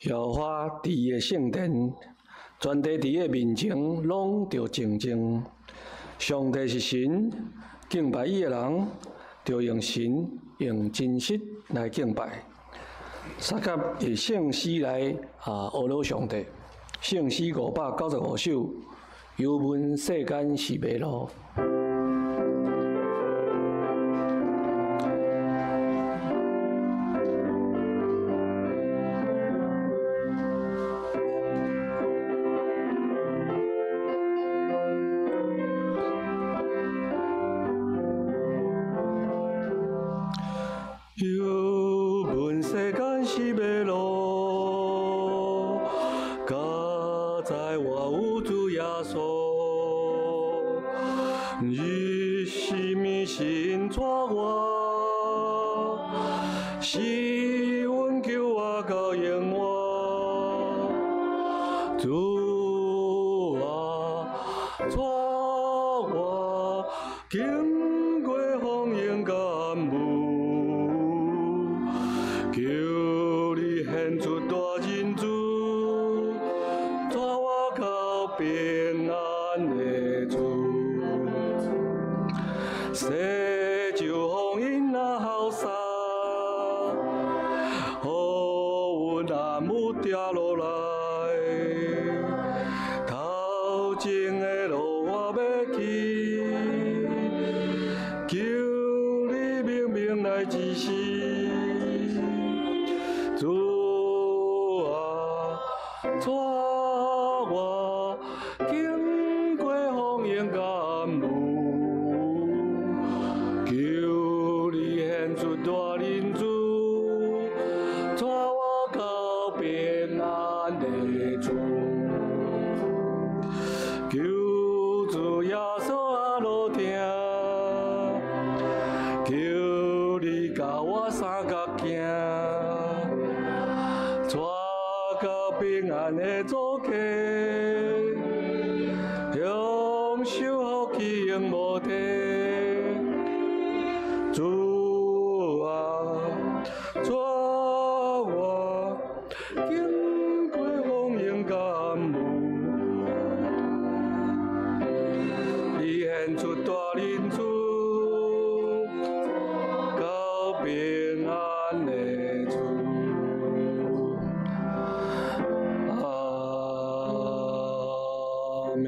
耶和華佇伊的聖殿，全地佇伊的面前攏著靜靜。上帝是神，敬拜伊的人，著用神用真實來敬拜。相佮以聖詩來呵咾上帝，聖詩595首，猶問世間是迷路。猶問世間是迷路，佳哉我有主耶穌，日時暝時𪜶帶我，是阮救我到永遠。主啊，帶我經過風湧佮暗霧，求你顯出大仁慈，帶我到平安的厝。世上風湧若號沙，予阮暗霧跌落來，頭前的路我欲去，求你明明來指示。主啊，帶我經過風湧佮暗霧，求你顯出大仁慈，帶我到平安的厝。求主耶穌阿羅聽，求你佮我相佮行，帶到平安的祖家，享受福氣永無停。主啊，帶我經過風湧佮暗霧，你顯出大仁慈，到平安的厝。阿們。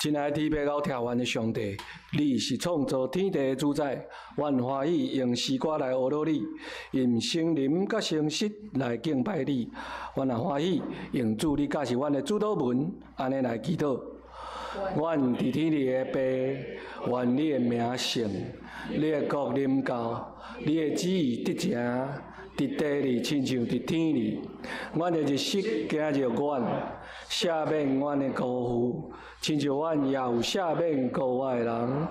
親愛的天父𠢕疼阮的上帝，你是創造天地的主宰，阮歡喜用詩歌來呵咾你，用聖靈佮誠實來敬拜你。阮也歡喜用主你教示阮的主禱文，按呢來祈禱。阮佇天裡的父，願你的名聖，你的國臨到，你的旨意得成，佇地裡親像佇天裡。阮的日食今日阮，赦免阮的辜負，親像阮也有赦免辜阮的人。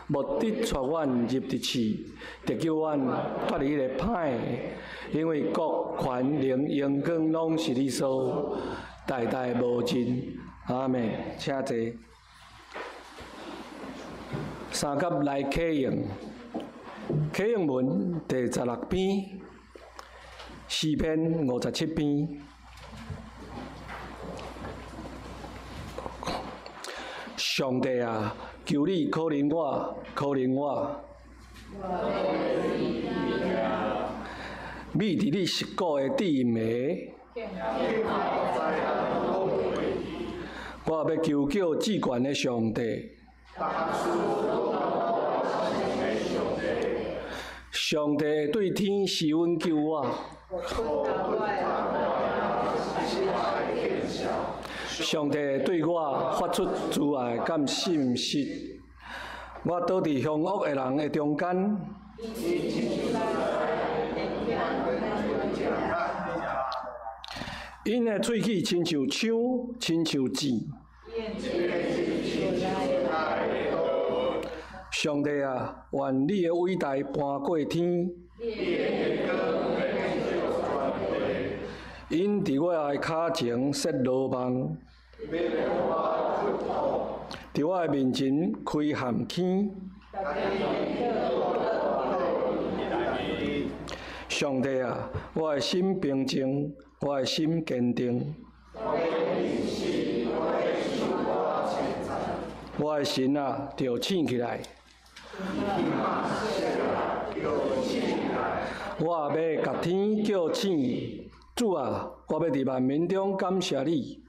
毋得帶阮入佇試，得救阮脫離彼个歹的，因為國權能榮光攏是你所有，代代無盡。阿們，請坐。相佮來啟用，啟用文第16篇，詩篇57篇。上帝啊，求你可憐我，可憐我。覕佇你實古的殿暝，我欲求叫至懸的上帝。上帝會對天施恩救我。上帝會對我發出慈愛佮信實。我倒佇兇惡的人的中間。𪜶的喙齒親像槍，親像箭。上帝啊，願你的偉大搬過天。𪜶佇我的跤前設羅網，佇我的面前開陷坑。上帝啊，我的心平靜，我的心堅定。我的神啊，著醒起來。我欲共天叫醒，主啊，我欲佇萬民中感謝你。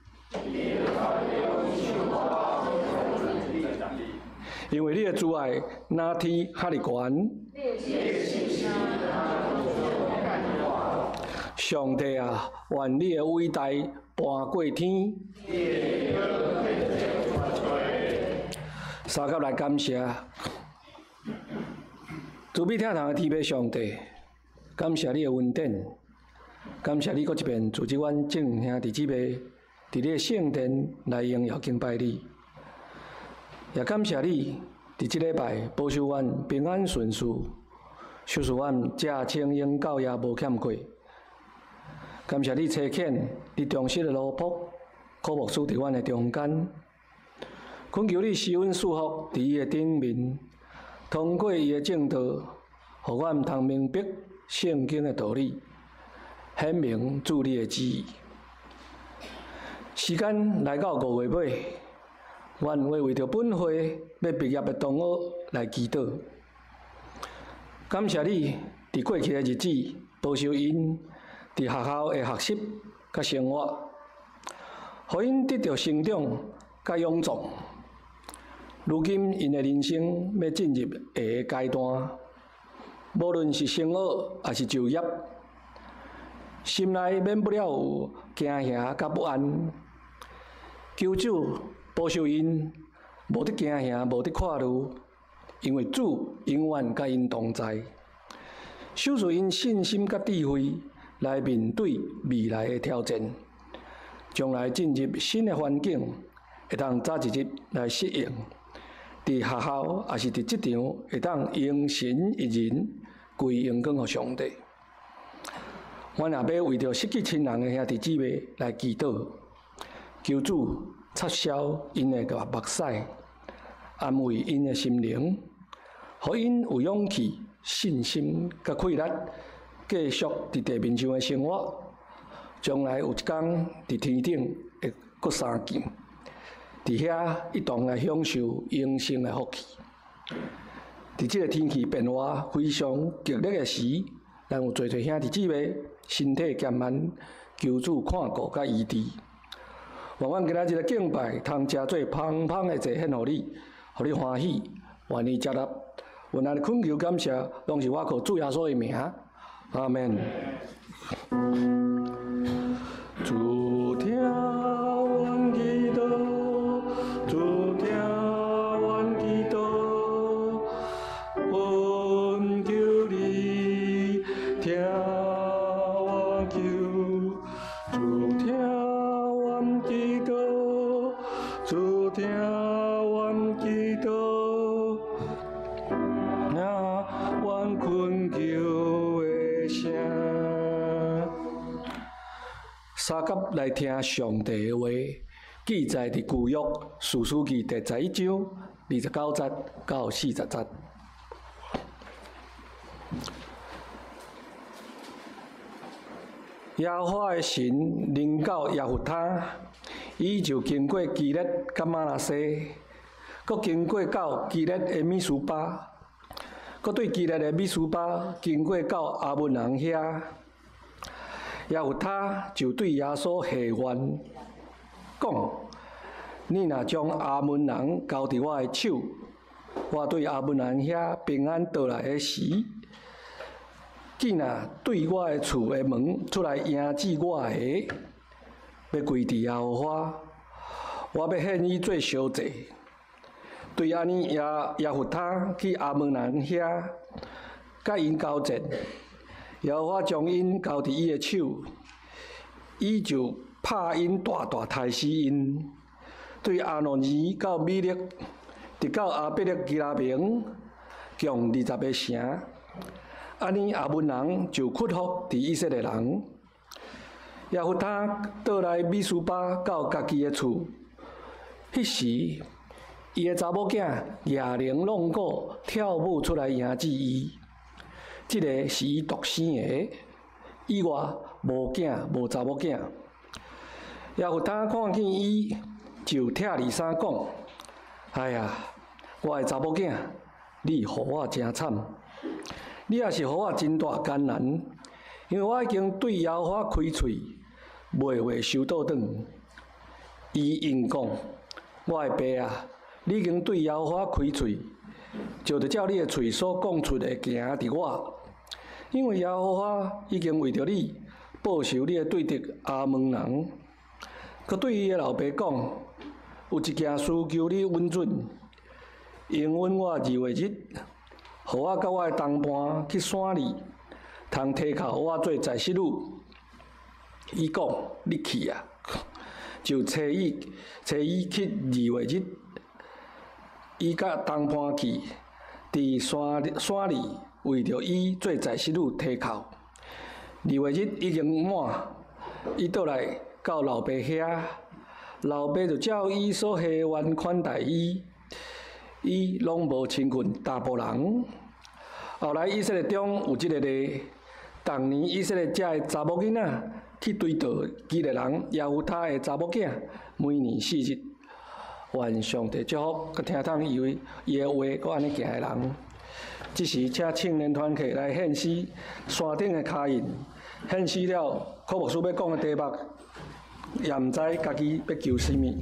因為你的慈愛若天遐爾懸。上帝啊，願你的偉大搬過天。相佮來感謝，慈悲疼痛的天父上帝，感謝你的恩典，感謝你閣一遍組織阮眾兄弟姊妹，佇你的聖殿來榮耀敬拜你，也感謝你佇這禮拜保守阮平安順遂，賞賜阮食清閒到夜無欠過。感謝你差遣你忠實的奴僕，柯牧師佇阮的中間，懇求你施恩賜福佇伊的頂面，通過伊的證道，予阮通明白聖經的道理，顯明主你的旨意。時間來到5月尾，阮會為著本會欲畢業的同學來祈禱。感謝你佇過去的日子保守𪜶佇學校的學習佮生活，予𪜶得著成長佮勇壯。如今𪜶的人生欲進入下个階段，無論是升學抑是就業，心內免不了有驚嚇佮不安。求主保守𪜶，無得驚嚇，無得看慮，因為主永遠佮𪜶同在，賞賜𪜶信心佮智慧來面對未來的挑戰，將來進入新的環境，會當早一日來適應。佇學校抑是佇職場，會當榮神益人，歸榮光予上帝。阮也欲為著失去親人的兄弟姊妹來祈禱，求主擦消𪜶的目屎，安慰𪜶的心靈，予𪜶有勇氣、信心佮氣力，繼續佇地面上的生活。將來有一天佇天頂會閣相見，佇遐一同來享受永生的福氣。佇這个天氣變化非常劇烈的時，咱有濟濟兄弟姊妹身體減慢，求主看顧佮醫治。願阮今仔日的敬拜通成做芳芳的祭獻予你，予你歡喜，願意接納。阮按呢懇求感謝，攏是倚靠主耶穌的名。阿們。主聽阮祈禱，主聽阮祈禱，懇求你聽我求。主聽阮祈禱，主聽阮祈禱，聽阮懇求的聲。相佮來聽上帝的話，記載佇舊約士師記第11章29節到40節。耶和華的神臨到耶弗他，伊就經過基列佮瑪拿西，閣經過到基列的米斯巴，閣對基列的米斯巴經過到亞捫人遐。耶弗他就對耶穌下願，講：你若將亞捫人交佇我的手，我對亞捫人遐平安倒來的時，見若對我的厝的門出來迎接我的，欲歸佇耶和華，我欲獻伊做燒祭。對按呢，耶弗他去亞捫人遐，佮𪜶交戰。耶和華將𪜶交佇伊的手，伊就拍𪜶大大刣死𪜶。對亞諾尼到米勒，直到亞伯勒基拉明，共20个城。按呢，亞捫人就屈服佇以色列人。耶弗他倒來米斯巴到家己的厝，彼時伊的查某囝舉鈴弄鼓跳舞出來迎接伊。這个是伊獨生的，以外，無囝無查某囝。耶弗他看見伊，就拆離衫講：哎呀，我的查某囝，你予我誠慘，你也是予我真大艱難，因為我已經對耶和華開喙，袂會收倒轉。伊應講：我的爸啊，你已經對耶和華開喙，就著照你的喙所講出的行佇我，因為耶和華已經為著你報仇你的對敵亞捫人。閣對伊的老爸講：有一件事求你允准，容允我二月日，予我佮我的同伴去山裡，通提靠我做祭司女。伊講：你去啊！就差伊差伊去二月日，伊佮同伴去，佇山山裡為著伊做祭司女提靠。二月日已經滿，伊倒來到老爸遐，老爸就照伊所誓願款待伊，伊攏無親近查埔人。後來以色列中有這个例，逐年以色列遮的查某囡仔去追悼基列人耶弗他的查某囝，每年四日。願上帝祝福，閣聽通伊為伊的話，閣按呢行的人。這時，請青年團契來獻詩，山頂的跤印，獻詩了，柯牧師欲講的題目，也毋知家己欲求啥物。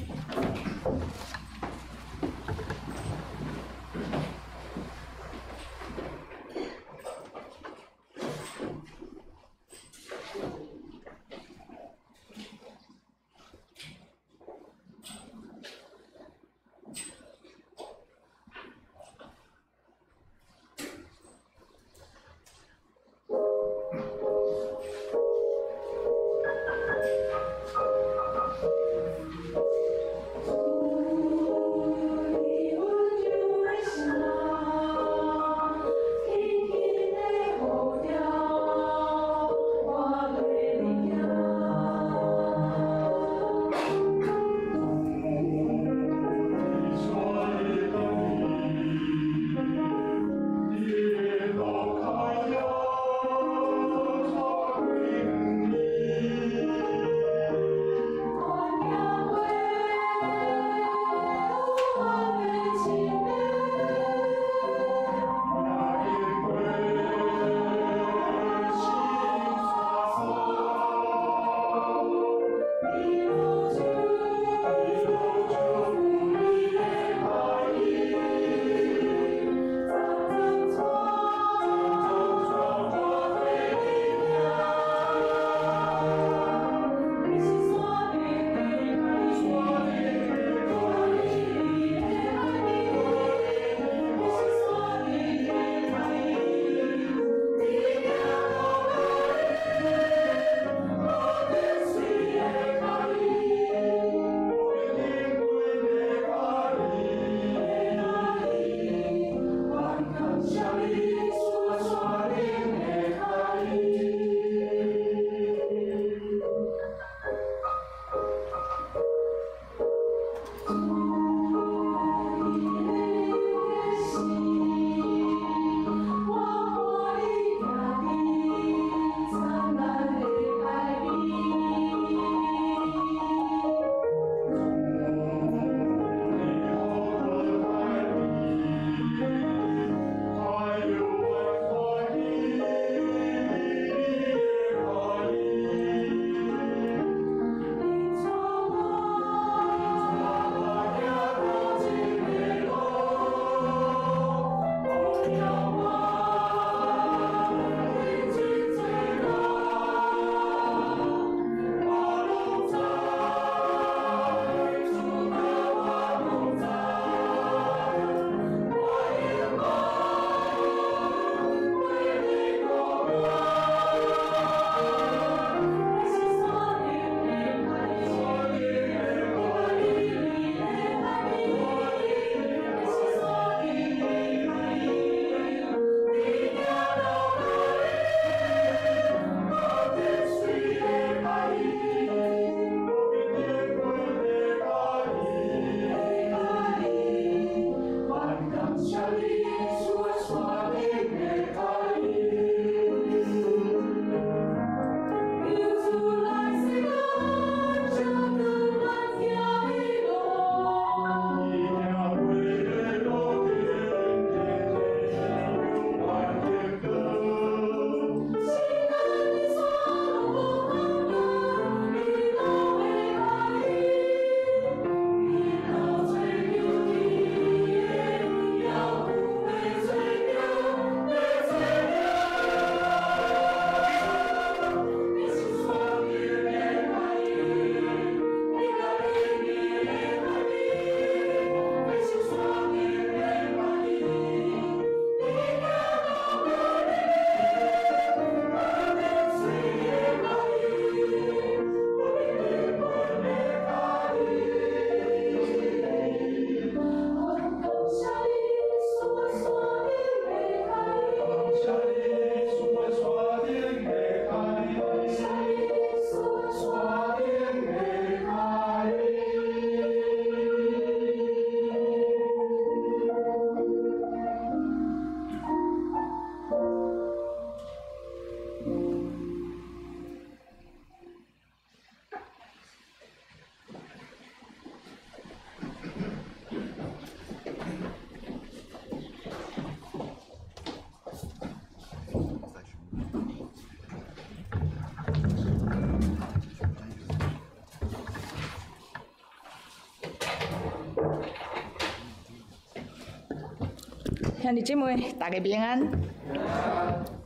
兄弟姊妹，大家平安。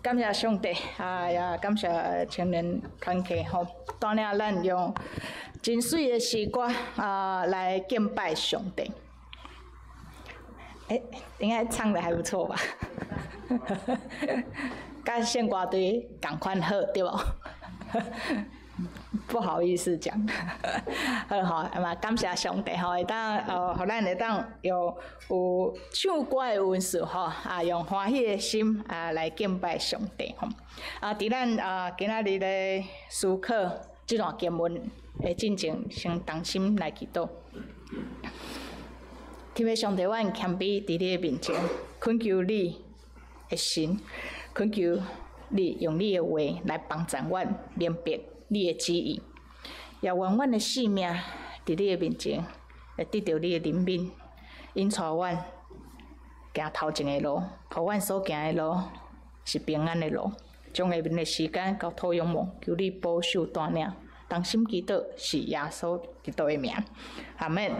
感謝上帝，啊也感謝青年團契吼，帶領咱用真媠的詩歌啊來敬拜上帝。欸，應該唱得還不錯吧？佮聖歌隊仝款好，對無？不好意思講，好吼，嘛感謝上帝吼，會當哦，予咱會當用有唱歌的恩賜吼，啊，用歡喜的心啊來敬拜上帝吼。啊，佇咱啊今仔日咧思考這段經文的進前，先同心來祈禱。天父上帝，阮謙卑佇你的面前，懇求你的神，懇求你用你的話來幫助阮明白你的旨意，也願阮的性命佇你的面前會得著你的憐憫，引帶阮行頭前的路，予阮所行的路是平安的路。將下面的時間交託仰望，求你保守帶領，同心祈禱是耶穌基督的名，阿們。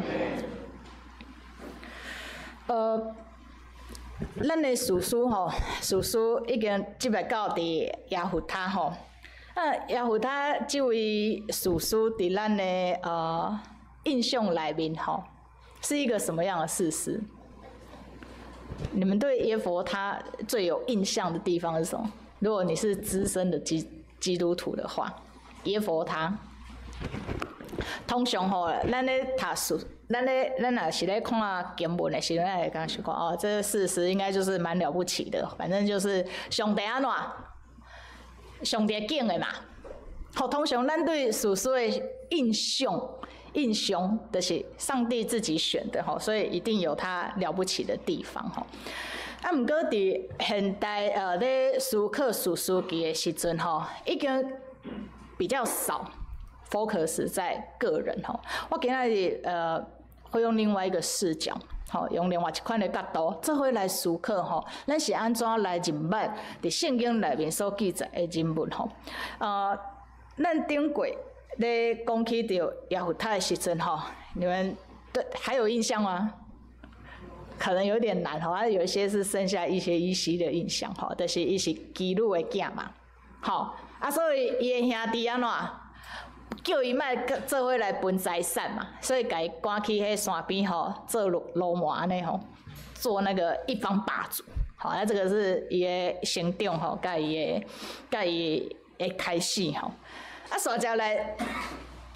咱的士師吼，士師已經進來到佇耶弗他吼。啊，耶弗他這位士師佇咱的印象內面吼，是一個什麼樣的士師？你們對耶弗他最有印象的地方是什麼？如果你是資深的基督徒的話，耶弗他通常吼，咱咧讀書，咱若是咧看經文的時陣，咱會感覺講哦，這個士師應該就是蠻了不起的，反正就是上帝按怎？上帝揀的嘛，吼，通常咱對士師的印象就是上帝自己選的吼，所以一定有他了不起的地方吼。啊，毋過佇現代咧思考士師記的時陣吼，已經比較少 focus 在個人吼。我今仔日會用另外一個視角，吼，用另外一款的角度，做伙來思考吼，咱是按怎來認捌佇聖經內面所記載的人物吼。咱頂過咧講起著耶弗他的時陣吼，你們對還有印象嗎？可能有點難吼，啊，有一些是剩下一些依稀的印象吼，就是伊是妓女的囝嘛，吼，啊，所以伊的兄弟按怎？叫伊莫做伙來分財產嘛，所以共伊趕去彼山邊吼做鱸鰻按呢吼，做那個一方霸主。好，啊，這個是伊的成長吼，佮伊的開始吼。啊，煞接來，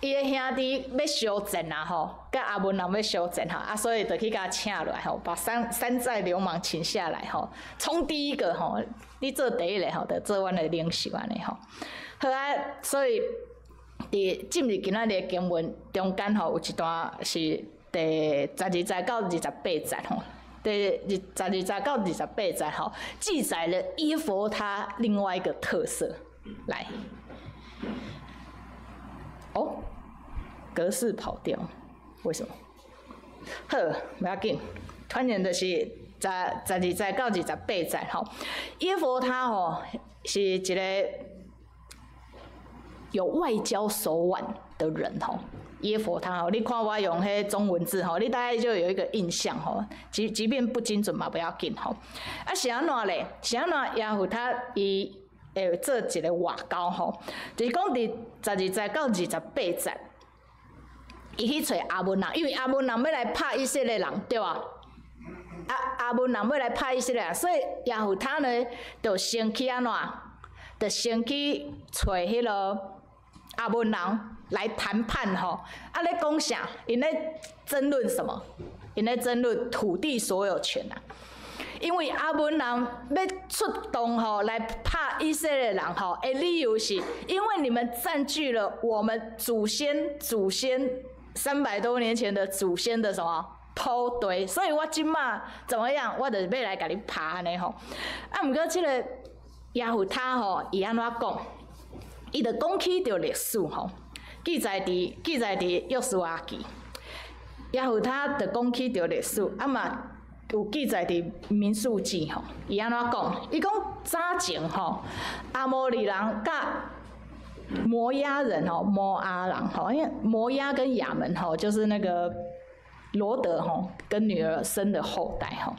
伊的兄弟欲相戰啊吼，佮亞捫人欲相戰吼，啊，所以就去共請落來吼，把山寨流氓請下來吼，衝第一個吼，你做第一個吼，就做阮的領袖按呢吼。好啊，所以佇進入今仔日的經文中間吼，有一段是第12節到28節吼，第12節到28節吼，記載了耶弗他另外一個特色。來，哦，格式跑掉，為什麼？好，無要緊，反正就是12節到28節吼，耶弗他吼是一個有外交手腕的人吼，耶弗他吼，你看我用彼中文字吼，你大概就有一個印象吼，即便不精準嘛，不要緊吼。啊是按怎咧？是按怎耶弗他伊會做一個外交吼，就是講佇12節到28節，伊去揣亞捫人，因為亞捫人欲來拍以色列人，對無？啊，亞捫人欲來拍以色列人，所以耶弗他呢，就先去按怎？就先去揣彼个亞捫人來談判吼。啊，咧講啥？𪜶咧爭論什麼？𪜶咧爭論土地所有權啊。因為亞捫人欲出動吼來拍以色列人吼，的理由是因為你們佔據了我們祖先祖先300多年前的祖先的什麼土地，所以我這馬怎麼樣，我就欲來共你拍按呢吼。啊，毋過這個耶弗他吼，伊按怎講？伊就講起著歷史吼，記載佇約書亞記。耶弗他就講起著歷史，啊嘛有記載佇民數記吼。伊按怎講？伊講早前吼，亞摩利人佮摩押人吼，摩押人吼，因為摩押跟亞捫吼，就是那個羅得吼跟女兒生的後代吼。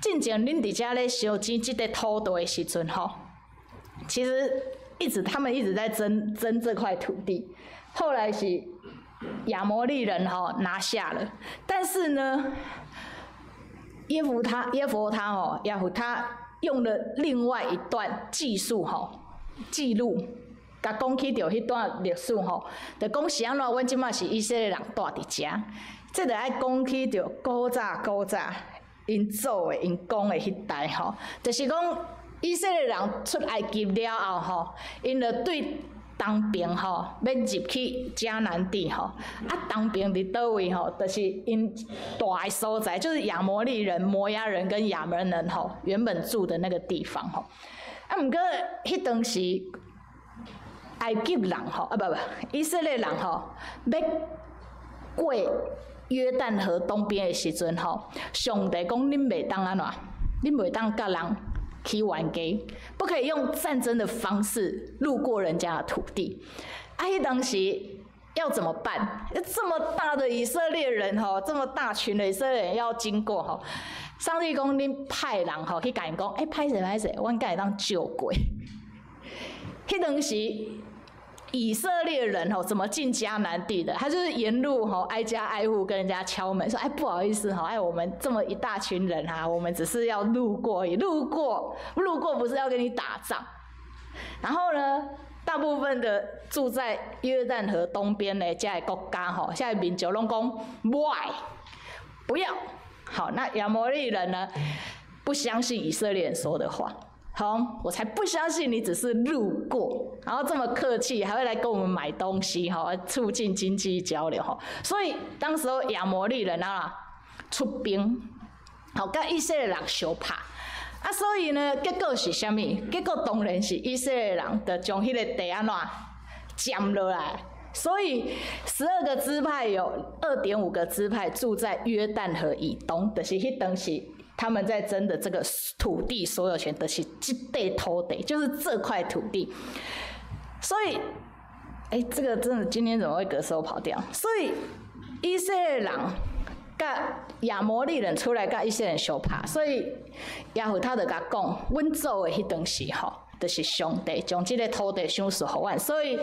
進前恁佇遮咧相爭這塊土地的時陣吼，其實一直他們一直在爭爭這塊土地，後來是亞摩利人吼拿下了，但是呢，耶弗他吼，耶弗他用了另外一段技術吼記錄，共講起著彼段歷史吼，就講是按怎，阮這馬是以色列人蹛佇遮，這著愛講起著古早古早𪜶祖的𪜶講的彼代吼，就是講以色列人出埃及了後吼，𪜶就對東邊吼欲入去迦南地吼，啊東邊佇佗位吼，就是𪜶蹛的所在，就是亞摩利人、摩押人跟亞捫人吼原本住的那個地方吼。啊，毋過彼當時埃及人吼，啊不不，以色列人吼，欲過約旦河東邊的時陣吼，上帝講恁袂當按怎，恁袂當佮人起冤家，不可以用戰爭的方式路過人家的土地。啊，彼當時要怎麼辦？這麼大的以色列人吼，這麼大群的以色列人要經過吼，上帝講恁派人吼去共𪜶講，欸，歹勢歹勢，阮敢會當借過。彼當時以色列人吼怎麼進迦南地的？他就是沿路吼挨家挨戶跟人家敲門，說：哎，不好意思哈，哎，我們這麼一大群人哈，我們只是要路過，路過，路過不是要跟你打仗。然後呢，大部分的住在約旦河東邊的這个國家吼，遐的民眾攏講無愛，不要。好，那亞摩利人呢，不相信以色列人說的話。好，我才不相信你只是路過，然後這麼客氣，還會來跟我們買東西，哈，促進經濟交流，哈。所以當時候亞摩利人啊出兵，好，佮以色列人相拍，啊，所以呢，結果是啥物？結果當然是以色列人就將彼个地按怎佔落來。所以12個支派有2.5個支派住在約旦河以東，就是彼當時他們在爭的這個土地所有權，就是這塊土地，就是這塊土地。所以，欸，這個真的今天怎麼會格式跑掉？所以以色列人佮亞摩利人出來佮以色列人相拍，所以耶弗他就共講，阮祖的彼當時吼，就是上帝將這個土地賞賜予阮，所以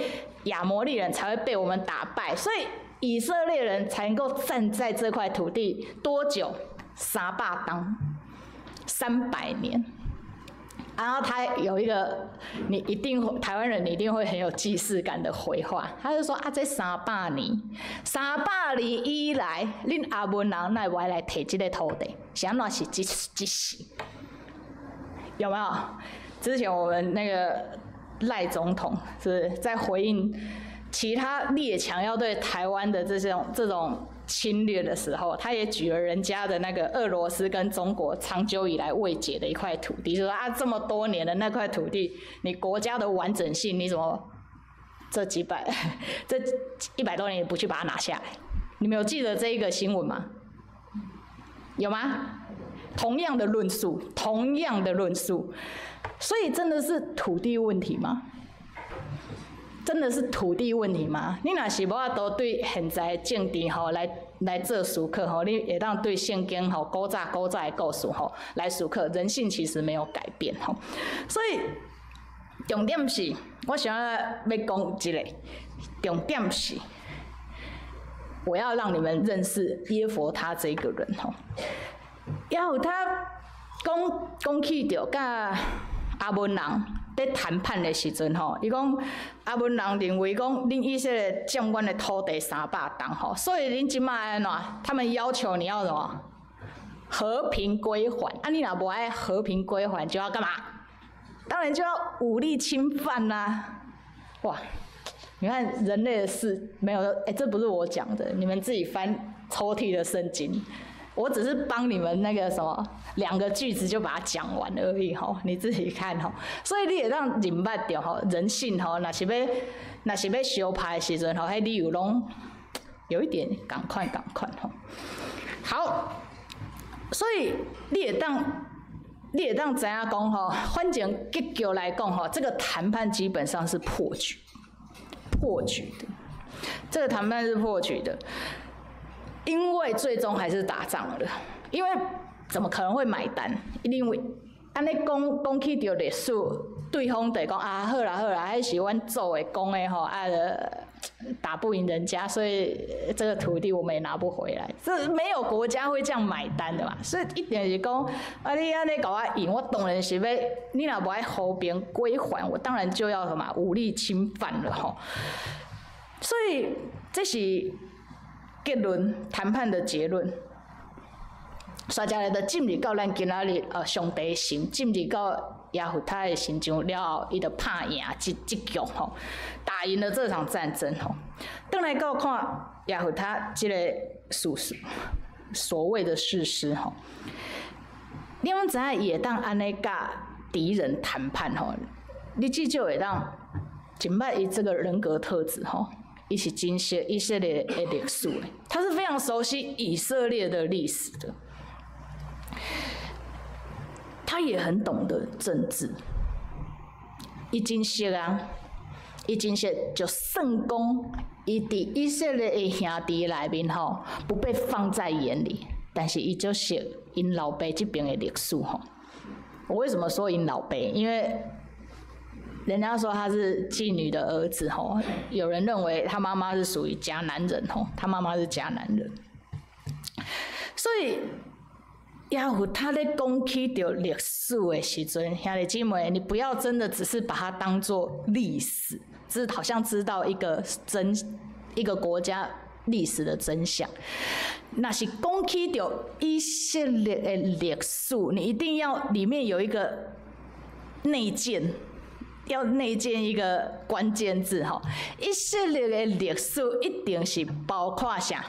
亞摩利人才會被我們打敗，所以以色列人才能夠站在這塊土地多久？300冬，300年。然後他有一個，你一定會台灣人，你一定會很有既視感的回話，他就說啊，這三百年，三百年以來，恁亞捫人哪會無愛來提這個土地？是按怎是這這時？有沒有？之前我們那個賴總統是在回應其他列強要對台灣的這種侵略的時候，他也舉了人家的那個俄羅斯跟中國長久以來未解的一塊土地，就說啊，這麼多年的那塊土地，你國家的完整性，你怎麼這幾百這100多年也不去把它拿下來？你們有記得這一個新聞嗎？有嗎？同樣的論述，同樣的論述，所以真的是土地問題嗎？真的是土地問題嗎？你若是無法度對現在政治吼來做思考吼，你會當對聖經吼古早古早的故事吼來思考，人性其實沒有改變吼。所以重點是，我想欲講一個重點是，我要讓你們認識耶弗他這個人吼。耶弗他講講起著佮亞捫人佇談判的時陣吼，伊講亞捫人認為講恁以色列佔阮的土地300冬吼，所以恁這馬按怎？他們要求你要什麼？和平歸還。啊，你若無愛和平歸還，就要幹嘛？當然就要武力侵犯啦！哇，你看人類的事沒有，欸，這不是我講的，你們自己翻抽屜的聖經。我只是幫你們那個什麼兩個句子就把它講完而已吼，你自己看吼。所以你會當認捌著吼，人性吼，若是欲相拍的時陣吼，彼理由攏有一點仝款仝款吼。好，所以你會當知影講吼，反正結局來講吼，這個談判基本上是破局，破局的。這個談判是破局的。因為最終還是打仗了，因為怎麼可能會買單？因為按呢講講起著歷史，對方就會講啊，好啦好啦，彼是阮祖的講的吼，啊，打不贏人家，所以這個土地我們也拿不回來。這沒有國家會這樣買單的嘛。所以一定是講，啊，你按呢共我贏，我當然是欲，你若無愛和平歸還，我當然就要什麼武力侵犯了吼。所以這是結論，談判的結論。煞接來就進入到咱今仔日上帝神進入到耶弗他的身上了後，伊就拍贏這這局吼，打贏了這場戰爭吼。轉來閣看耶弗他這個事實，所謂的事實吼，你攏知影伊會當按呢佮敵人談判吼？你至少會當真捌伊這個人格特質吼，伊是真熟以色列的歷史的，他是非常熟悉以色列的歷史的。他也很懂得政治，伊真熟啊，伊真熟，就算講伊佇以色列的兄弟內面吼，不被放在眼裡，但是伊足熟𪜶老爸這邊的歷史吼。我為什麼說𪜶老爸？因為人家說他是妓女的兒子吼，有人認為他媽媽是屬於迦南人吼，他媽媽是迦南人，所以。耶弗他咧講起著歷史的時陣，兄弟姊妹，你不要真的只是把它當做歷史，只好像知道一個真一個國家歷史的真相。若是講起著以色列的歷史，你一定要裡面有一個內建，要內建一個關鍵字吼。以色列的歷史一定是包括啥？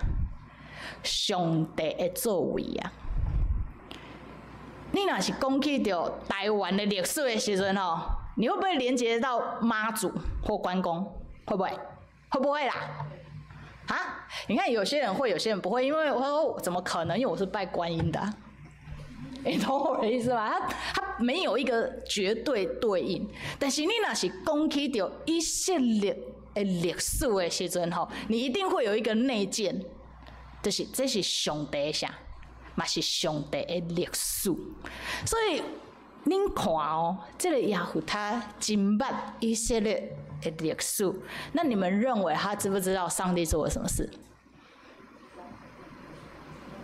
上帝的作為啊！你若是講起著台灣的歷史的時陣吼，你會不會連接到媽祖或關公？會不會？會不會啦？啊？你看有些人會，有些人不會，因為我說怎麼可能？因為我是拜觀音的啊。你懂我的意思嗎？他沒有一個絕對對應，但是你若是講起著以色列的歷史的時陣吼，你一定會有一個內建，就是這是上帝的啥？嘛是上帝的歷史，所以恁看哦，這個耶弗他真捌以色列的歷史，那你們認為他知不知道上帝做了什麼事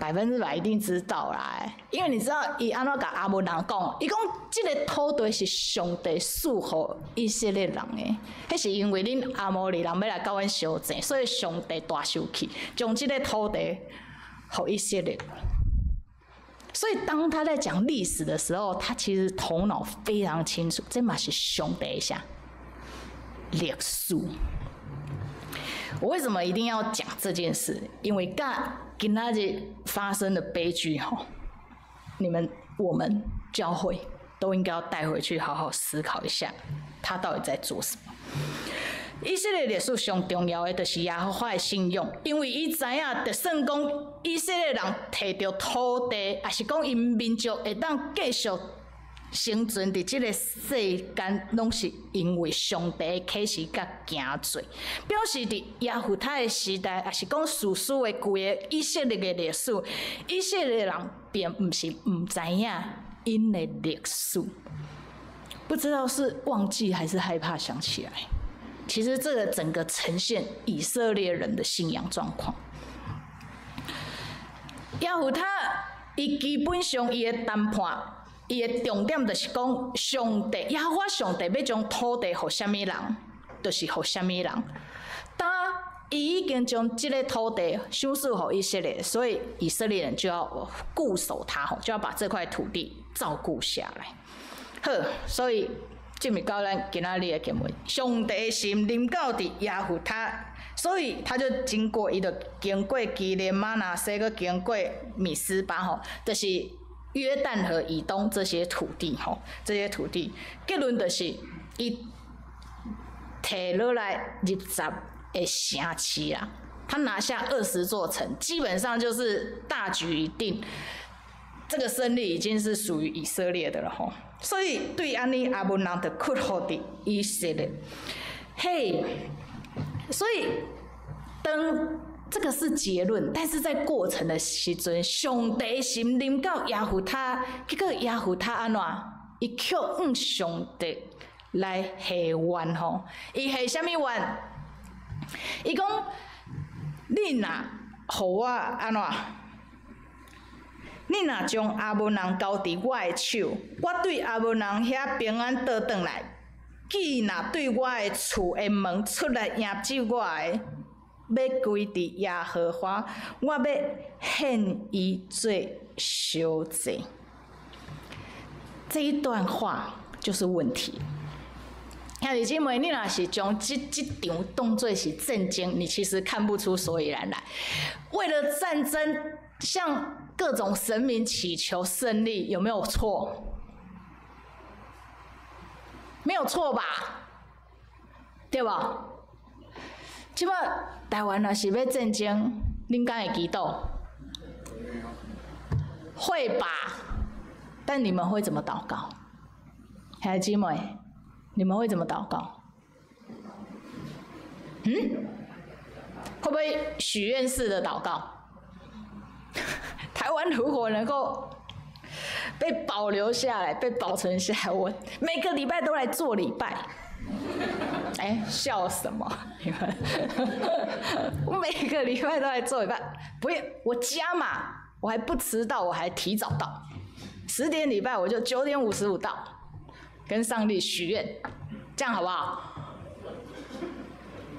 ？100%一定知道啦，因為你知道伊按怎共亞捫人講，伊講這個土地是上帝賜予以色列人的，彼是因為恁亞摩利人欲來佮阮相爭，所以上帝大生氣，將這個土地予以色列。所以當他在講歷史的時候，他其實頭腦非常清楚，這嘛是上帝的啥歷史。我為什麼一定要講這件事？因為佮今仔日發生的悲劇吼，你們我們教會都應該要帶回去好好思考一下，他到底在做什麼。以色列歷史上重要的就是耶和華的信用，因為伊知影，就算講以色列人摕著土地，抑是講𪜶民族會當繼續生存佇這個世間，攏是因為上帝的啟示佮行做，表示佇耶弗他的時代，抑是講士師的規个以色列的歷史，以色列人並毋是毋知影𪜶的歷史，不知道是忘記還是害怕想起來。其實這個整個呈現以色列人的信仰狀況。耶弗他伊基本上伊的談判，伊的重點就是講上帝，耶和華上帝欲將土地予啥物人，就是予啥物人。當伊已經將這個土地賞賜予以色列，所以以色列人就要固守它，就要把這塊土地照顧下來。好，所以。進入到咱今仔日的經文，上帝的心臨到佇耶弗他，所以他就經過，伊就經過基列瑪拿西，閣經過米斯巴吼，就是約旦河以東這些土地吼，這些土地結論就是伊提落來20個城市啊，他拿下20座城，基本上就是大局已定，這個勝利已經是屬於以色列的了吼。所以對按呢亞捫人就屈服佇以色列。嘿，所以當這個是結論，但是在過程的時陣，上帝心臨到耶弗他，結果耶弗他按怎？伊卻向上帝來下願吼，伊下啥物願？伊講：你若予我按怎？你若將亞捫人交佇我的手，我對亞捫人遐平安倒轉來。既若對我的厝的門出來迎接我的，欲歸佇耶和華，我欲獻伊做燒祭。這一段話就是問題。兄弟姊妹，你若是將這場當做是戰爭，你其實看不出所以然來。為了戰爭，向各種神明祈求勝利，有沒有錯？沒有錯吧？對吧？這擺台灣若是欲戰爭，恁敢會祈禱？會吧？但你們會怎麼禱告？兄弟姊妹，你們會怎麼禱告？嗯？會不會許願式的禱告？台灣如果能夠被保留下來、被保存下來，我每個禮拜都來做禮拜。哎，笑什麼？你們？我每個禮拜都來做禮拜，不用我加碼，我還不遲到，我還提早到。10點禮拜我就9點55到，跟上帝許願，這樣好不好？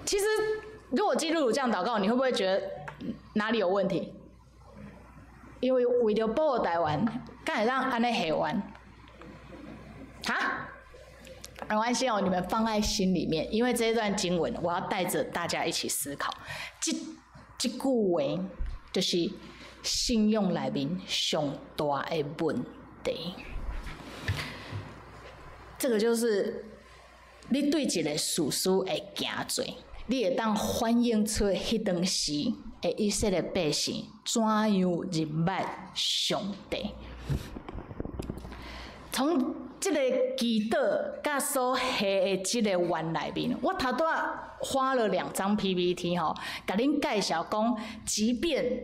其實，如果基督徒這樣禱告，你會不會覺得哪裡有問題？因為為著保護台灣，敢會當按呢下願？哈？沒關係哦，你們放在心裡面，因為這一段經文，我要帶着大家一起思考。這句話就是信仰內面上大的問題。這個就是你對一個事實的行做，你會當反映出彼當時的以色列百姓怎樣認捌上帝。從這個祈禱佮所下的這個願內面，我頭拄仔花了2張 PPT 吼，共恁介紹講，即便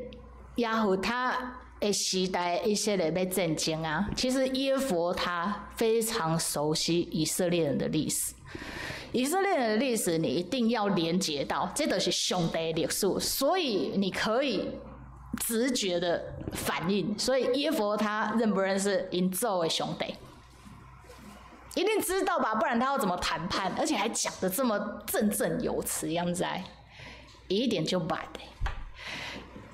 耶弗他的時代以色列欲戰爭啊，其實耶弗他非常熟悉以色列人的歷史。以色列人的歷史，你一定要連結到，這就是上帝的歷史，所以你可以直覺的反應。所以耶弗他認不認識𪜶祖的上帝？一定知道吧，不然他要怎麼談判？而且還講得這麼振振有詞，樣子，伊一定就捌的，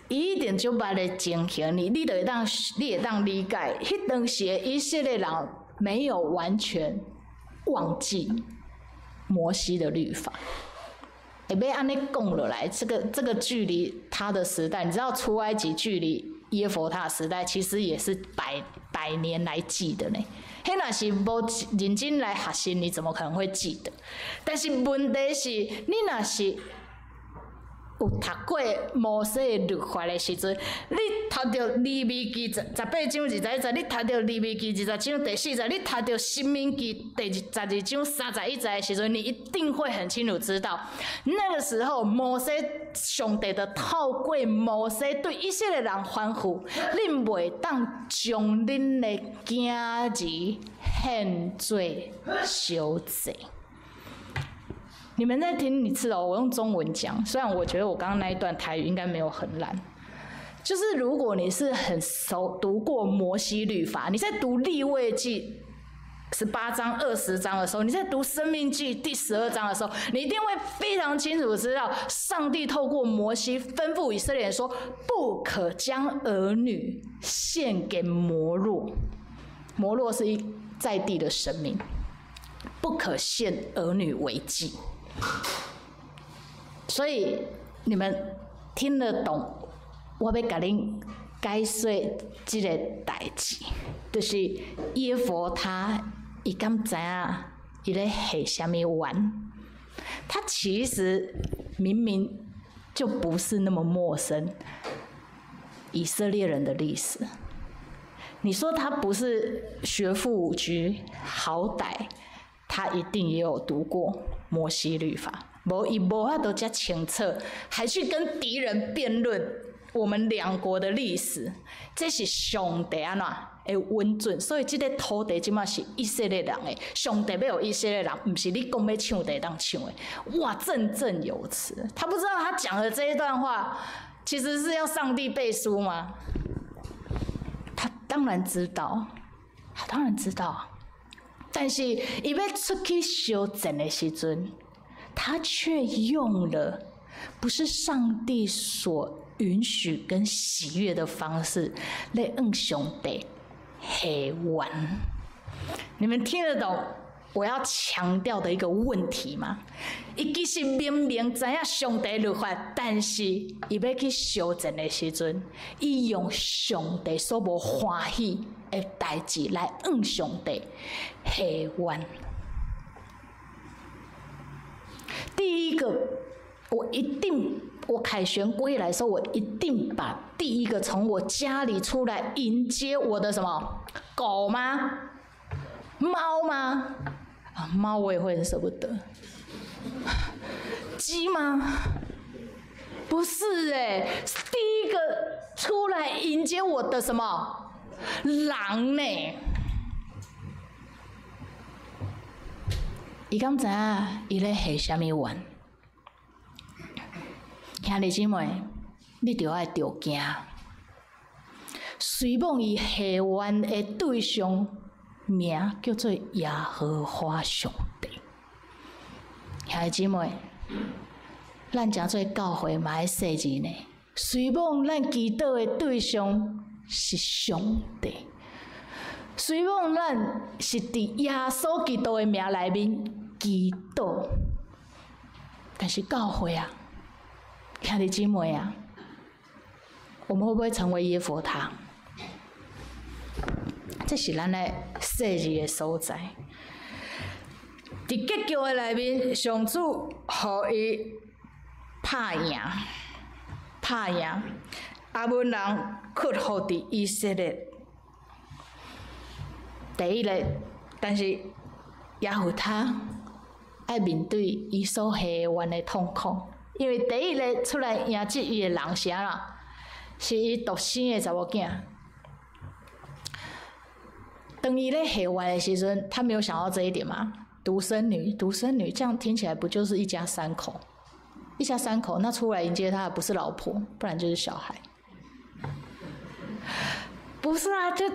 伊一定就捌的情形，你會當理解，彼當時的以色列人沒有完全忘記摩西的律法。會欲按呢講落來，這個距離他的時代，你知道出埃及距離耶弗他的時代，其實也是百百年來記的呢。彼若是無認真來學習，你怎麼可能會記得？但是問題是，你若是有讀過摩西的律法的時陣，你讀著利未記18章21節，你讀著利未記20章第4節，你讀著申命記第12章31節的時陣，你一定會很清楚知道，那個時候摩西上帝就透過摩西對以色列人吩咐：恁袂當將恁的囝兒獻做燒祭。你們再聽一次哦，我用中文講，雖然我覺得我剛剛那一段台語應該沒有很爛。就是如果你是很熟讀過摩西律法，你在讀利未記18章、20章的時候，你在讀申命記第12章的時候，你一定會非常清楚知道，上帝透過摩西吩咐以色列人說，不可將兒女獻給摩洛。摩洛是一在地的神明，不可獻兒女為祭。所以你們聽得懂我欲共恁解說這個代誌，就是耶弗他伊敢知影伊咧下啥物願？他其實明明就不是那麼陌生以色列人的歷史。你說他不是學富五車，好歹他一定也有讀過摩西律法。無伊無法度遮清楚，還去跟敵人辯論我們兩國的歷史，這是上帝按怎會允准，所以這个土地這馬是以色列人的，上帝欲予以色列人，毋是你講欲搶就會當搶的。哇，振振有詞，他不知道他講的這一段話，其實是要上帝背書嗎？他當然知道，他當然知道，但是伊欲出去相戰的時陣，他卻用了不是上帝所允許跟喜悅的方式來向上帝下願。你們聽得懂我要強調的一個問題嗎？伊其實明明知影上帝律法，但是伊欲去相戰的時陣，伊用上帝所無歡喜的代誌來向上帝下願。第一個，我一定，我凱旋歸來的時候，我一定把第一個從我家裡出來迎接我的什麼狗嗎？貓嗎？啊，貓我也會很捨不得。雞嗎？不是欸，第一個出來迎接我的什麼狼呢？伊敢知影伊咧下啥物願？兄弟姊妹，你著愛著驚。雖罔伊下願的對象名叫做耶和華上帝。兄弟姊妹，咱誠濟教會嘛愛細膩呢。雖罔咱祈禱的對象是上帝，雖罔咱是佇耶穌基督的名內面祈禱，但是教會啊，兄弟姊妹啊，我們會不會成為耶弗他？這是咱的細膩的所在。佇結局的內面，上主予伊拍贏，拍贏亞捫人屈服佇以色列。第一個，但是耶弗他愛面對伊所下願的痛苦，因為第一個出來迎接伊的人是按怎？是伊獨生的查某囝。當伊咧下願的時陣，他沒有想到這一點嗎？獨生女，獨生女，這樣聽起來不就是一家三口？一家三口，那出來迎接他的不是老婆，不然就是小孩。不是啊，就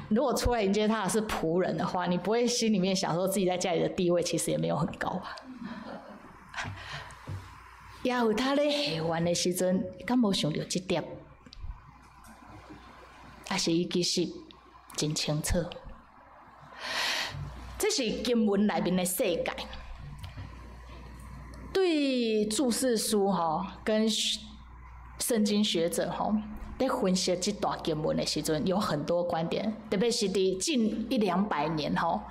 如果出來迎接他的是僕人的話，你不會心裡面想說自己在家裡的地位其實也沒有很高吧？耶弗他咧下願的時陣，敢無想著這點？還是伊其實真清楚？這是經文內面的世界。對注釋書吼跟聖經學者吼，在分析這段經文的時陣，有很多觀點，特別是佇近一兩百年吼，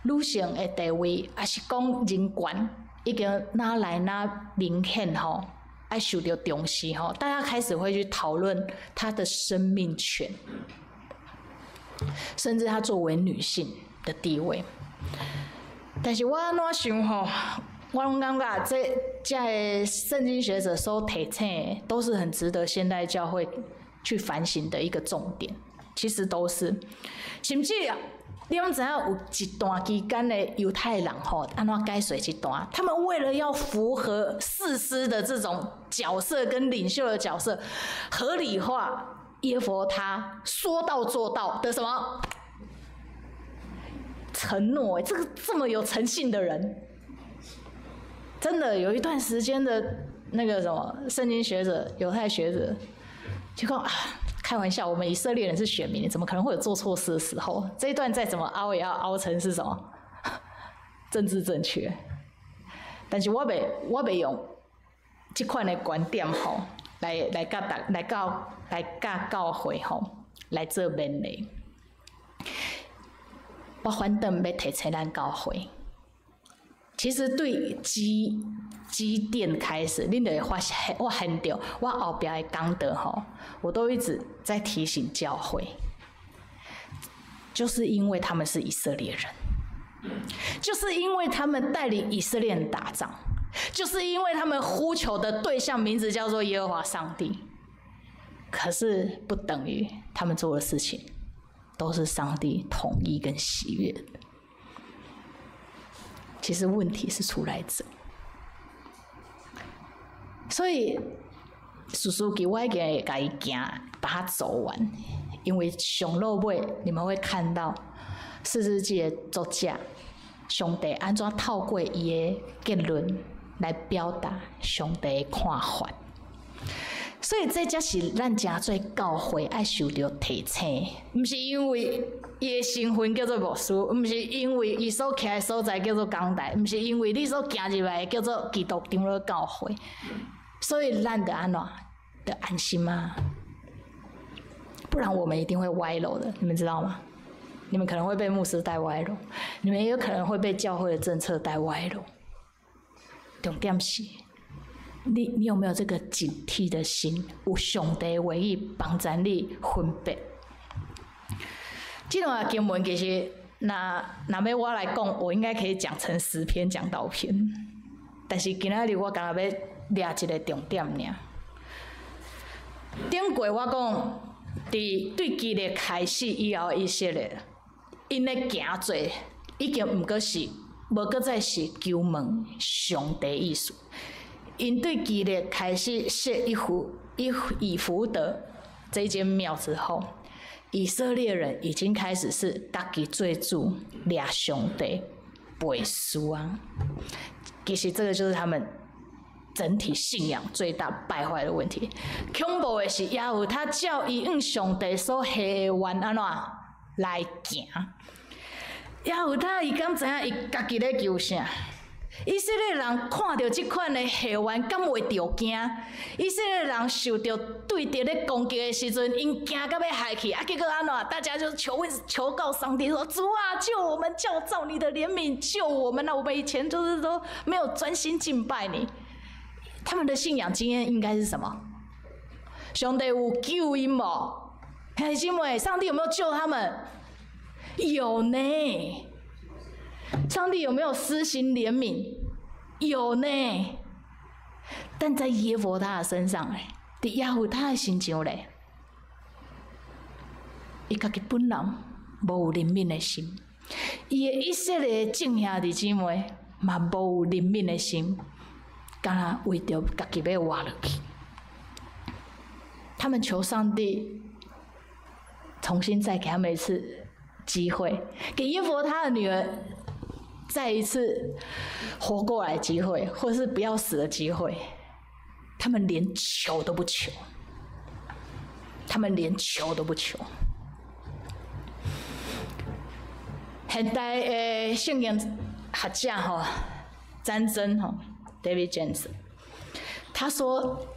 女性的地位，抑是講人權，已經愈來愈明顯吼，愛受著重視吼，大家開始會去討論她的生命權，甚至她作為女性的地位。但是我按怎想吼，我攏感覺這個聖經學者所提醒的，都是很值得現代教會去反省的一個重點。其實都是，甚至你攏知影有一段期間的猶太人吼，按怎解說這段？他們為了要符合士師的這種角色跟領袖的角色，合理化耶弗他說到做到的什麼承諾？這個這麼有誠信的人，真的有一段時間的那個什麼聖經學者、猶太學者就講啊，開玩笑，我們以色列人是選民，怎麼可能會有做錯事的時候？這一段再怎麼凹也要凹成是什麼政治正確。但是我袂用這款的觀點吼，來佮大來教來佮教會吼來做勉勵。我反轉欲提醒咱教會，其實對基甸開始，恁就會發現著，我後壁的講道吼，我都一直在提醒教會，就是因為他們是以色列人，就是因為他們帶領以色列人打仗，就是因為他們呼求的對象名字叫做耶和華上帝，可是不等於他們做的事情都是上帝同意跟喜悅的。其實問題是出來這，所以士師記我一定會共伊行，把它走完，因為上落尾你們會看到士師記的作者上帝按怎透過伊的結論來表達上帝的看法，所以這才是咱誠濟教會愛受著提醒，毋是因為伊的身份叫做牧師，毋是因為伊所徛的所在叫做講台，毋是因為你所行入來的叫做基督長老教會，所以咱著按怎？著安心嗎？不然我們一定會歪樓的，你們知道嗎？你們可能會被牧師帶歪樓，你們也有可能會被教會的政策帶歪樓。重點是，你有沒有這個警惕的心？有上帝的話語幫助你分別。這段經文其實，若欲我來講，我應該可以講成10篇講道篇。但是今仔日我干焦欲掠一個重點爾。頂過我講，佇對基列開始以後，以色列𪜶咧行做已經毋閣是，無閣再是求問上帝意思。𪜶對基列開始設以弗得這間廟之後，以色列人已經開始是家己做主，掠上帝背書啊。其實這個就是他們整體信仰最大敗壞的問題。恐怖的是，耶和他照伊向上帝所下的願按怎來行。耶和他伊敢知影伊家己咧求啥？以色列人看著這款的下願，敢會著驚？以色列人受著對敵咧攻擊的時陣，𪜶驚甲欲害去，啊，結果按怎？大家就求問、求告上帝說：主啊，救我們！叫照你的憐憫救我們啊！我們以前就是說沒有專心敬拜你。他們的信仰經驗應該是什麼？上帝有救𪜶無？兄弟姊妹，上帝有沒有救他們？有呢。上帝有沒有施行憐憫？有呢。但在耶弗他的身上咧，佇耶弗他的身上咧，伊家己本人無有憐憫的心，伊的以色列眾兄弟姊妹嘛無有憐憫的心，敢若為著家己欲活落去。他們求上帝重新再給他們一次機會，給耶弗他的女兒再一次活過來機會，或是不要死的機會。他們連求都不求，他們連求都不求。現代的聖經學者吼，戰爭吼，David Johnson，他說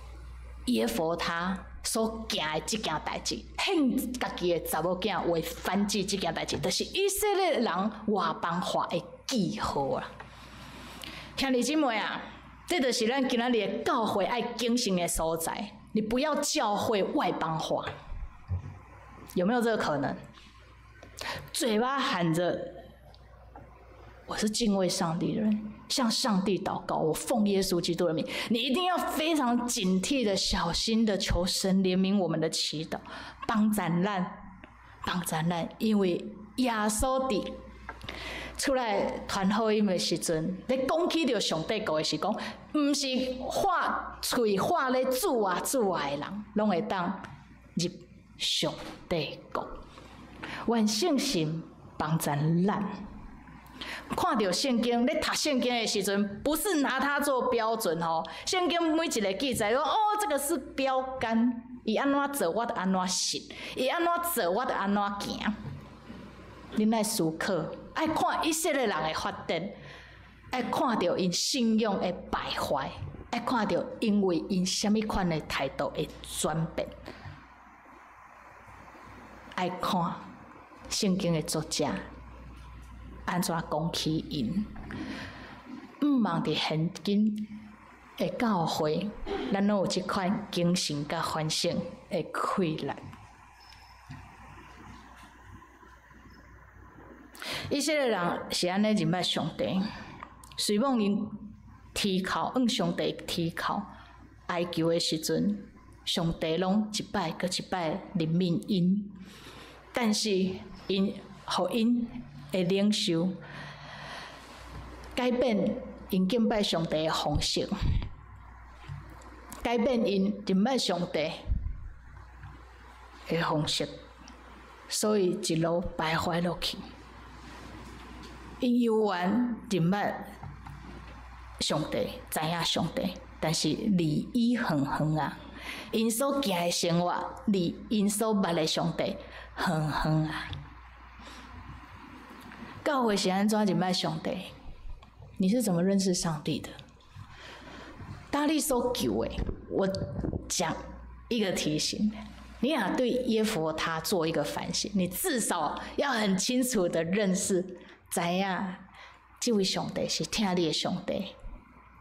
耶弗他所行的這件代誌，獻家己的查某囝為燔祭這件代誌，就是以色列人外邦化的記號啊！兄弟姊妹啊，這就是咱今仔日的教會愛警醒的所在。你不要教會外邦化，有沒有這個可能？嘴巴喊着我是敬畏上帝的人，向上帝禱告，我奉耶穌基督的名，你一定要非常警惕的、小心的求神憐憫我們的祈禱，幫咱咱，幫咱咱，因為耶穌佇出來傳福音的時陣，咧講起著上帝國的是講，毋是喊喙喊咧主啊主啊的人，攏會當入上帝國。願聖神幫助咱。看著聖經，咧讀聖經的時陣，不是拿它做標準吼。聖經每一個記載，講哦，這個是標杆，伊按怎做，我就按怎信；伊按怎做，我就按怎行。恁愛思考，愛看以色列人的發展，愛看著𪜶信仰的敗壞，愛看著因為𪜶啥物款的態度的轉變，愛看聖經的作者按怎講起𪜶。毋望佇現今的教會，咱攏有這款警醒佮反省的氣力。以色列人是按呢認捌上帝，雖罔𪜶 天口向上帝天口哀求的时阵，上帝攏一摆閣一摆憐憫𪜶，但是𪜶予𪜶的領袖改變𪜶敬拜上帝的方式，改變𪜶認捌上帝的方式，所以一路敗壞落去。𪜶猶原認捌上帝，知影上帝，但是離伊遠遠啊！𪜶所行的生活，離𪜶所捌的上帝遠遠啊！教會是按怎認捌上帝？你是怎麼認識上帝的？當你所求的，我講一個提醒，你若對耶弗他做一個反省，你至少要很清楚的認識，知影這位上帝是疼你的上帝。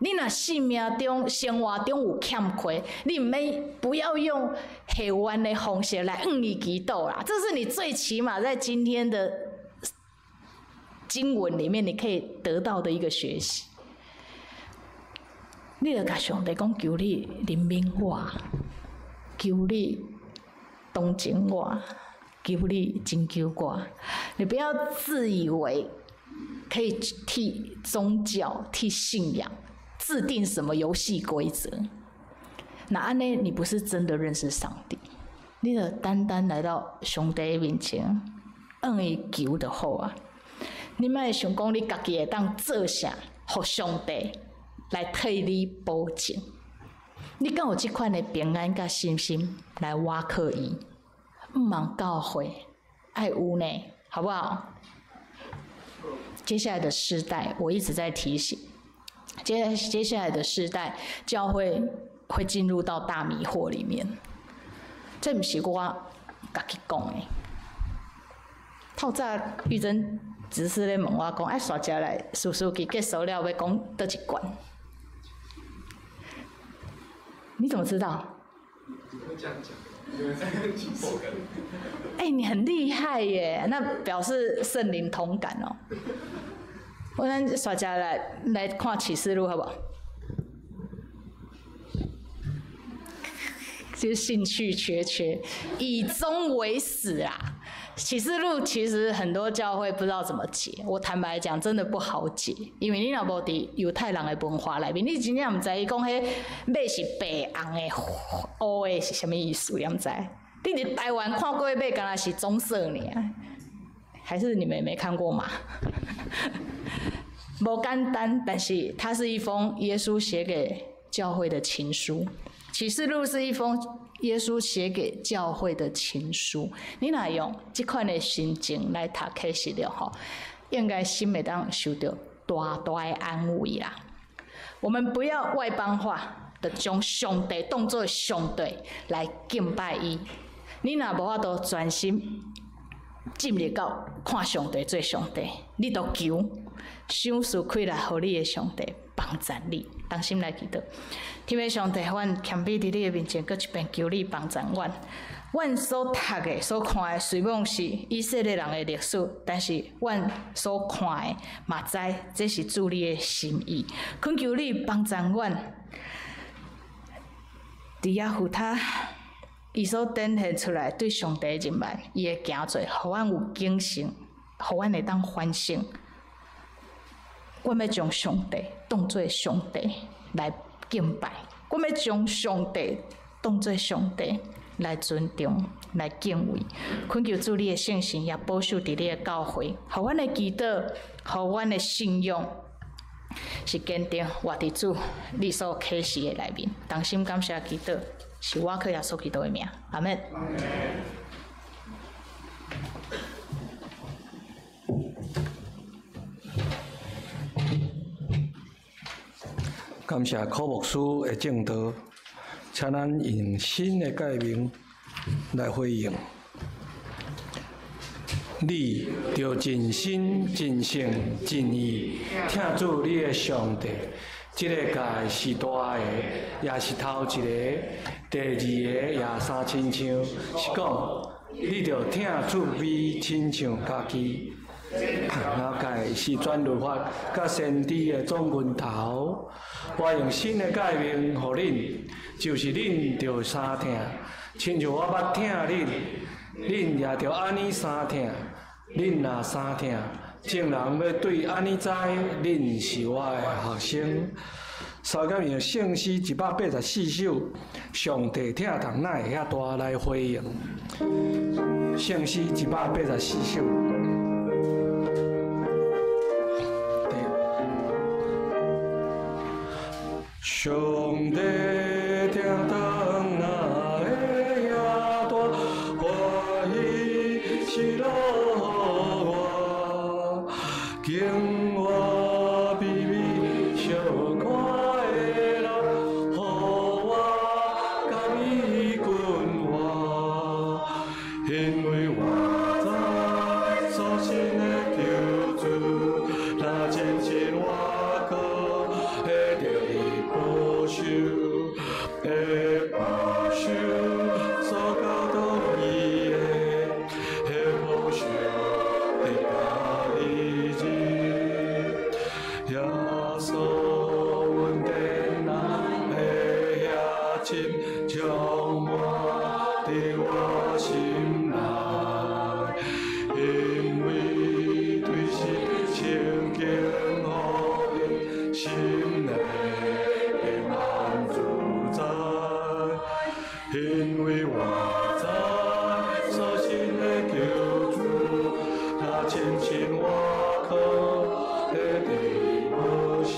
你若生命中、生活中有欠缺，你毋免不要用下彎的方式來向伊祈禱啦。這是你最起碼在今天的經文裡面，你可以得到的一個學習。你著共上帝講，求你憐憫我，求你同情我，求你拯救我。你不要自以為可以替宗教、替信仰制定什麼遊戲規則。那按呢，你不是真的認識上帝。你著單單來到上帝面前，向伊求就好啊。你莫想講你家己會當做啥，予上帝來替你保證。你敢有這款的平安佮信心來倚靠伊？毋茫教會愛有呢，好不好？接下來的世代，我一直在提醒，接下來的世代，教會會進入到大迷惑裡面。這毋是我家己講的。透早玉珍只是咧問我講，哎，煞食來，士師記結束了，欲講佗一卷？你怎麼知道？會這樣講，你們在講哎，你很厲害耶！那表示聖靈同感哦。我咱煞食來看啟示錄，好不好？就是興趣缺缺，以終為始啊！啟示錄其實很多教會不知道怎麼解，我坦白講，真的不好解，因為你若無佇猶太人的文化內面，你真正毋知伊講彼馬是白紅的、烏的是啥物意思，你毋知？你佇台灣看過馬，敢若是棕色爾，還是你們沒看過馬？無簡單，但是它是一封耶穌寫給教會的情書。啟示錄是一封耶穌寫給教會的情書。你若用這款的心情來讀啟示錄吼，應該心會當受著大大的安慰啦。我們不要外邦化的將上帝當做上帝來敬拜伊。你若無法度專心進入到看上帝做上帝，你就求賞賜開來，予你的上帝幫助你。同心來祈禱，天父上帝，阮謙卑佇你的面前，閣一遍求你幫助阮。阮所讀的、所看的，雖罔是以色列人的歷史，但是阮所看的嘛知，這是主你的心意。懇求你幫助阮，佇耶弗他伊所展現出來對上帝的認捌，伊的行做，予阮有警醒，予阮會當反省。阮欲將上帝當做上帝來敬拜，阮欲將上帝當做上帝來尊重、來敬畏。懇求主你的聖神也保守佇你的教會，予阮的祈禱，予阮的信仰是堅定活佇主你所啟示的內面。同心感謝祈禱，是我靠耶穌基督的名，阿們。感謝柯牧師的證道，請咱用新的誡命來回應。你著盡心、盡性、盡意疼主你的上帝。這个誡是大个，也是頭一个。第二個也相親像，是講你著疼主比親像家己。了解是全律法佮先知的总源头。我用新的诫命予恁，就是恁著相疼，亲像我捌疼恁，恁也著按呢相疼。恁若相疼，众人欲对按呢知，恁是我的学生。所以用圣诗184首，上帝疼痛哪会遐大来回应。圣诗184首。上帝疼痛哪会遐大，欢喜喜乐我，经我微微小看的人，予我佮伊滚活，因为我知所信的救主，若真亲我靠，会得伊保守，会保守所交托伊的，会保守直到伊日。耶稣恩典哪会遐深，充满伫我心内，因为对神圣经予因心内会满自在，因为我知所信的救主，若亲亲我靠，会得保守，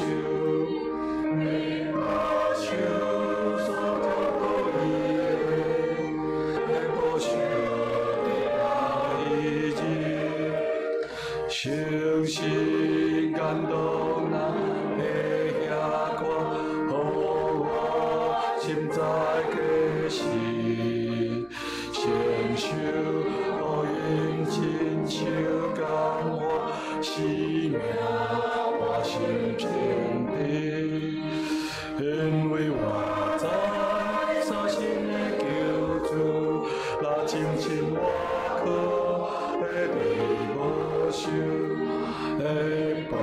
会保守所交托伊的，会保守直到伊日。诚实感动哪会遐宽，予我心知过时，承受予因亲手感化，生命我心平治。因为我知所信的救主，若亲亲我靠，会得保守，会保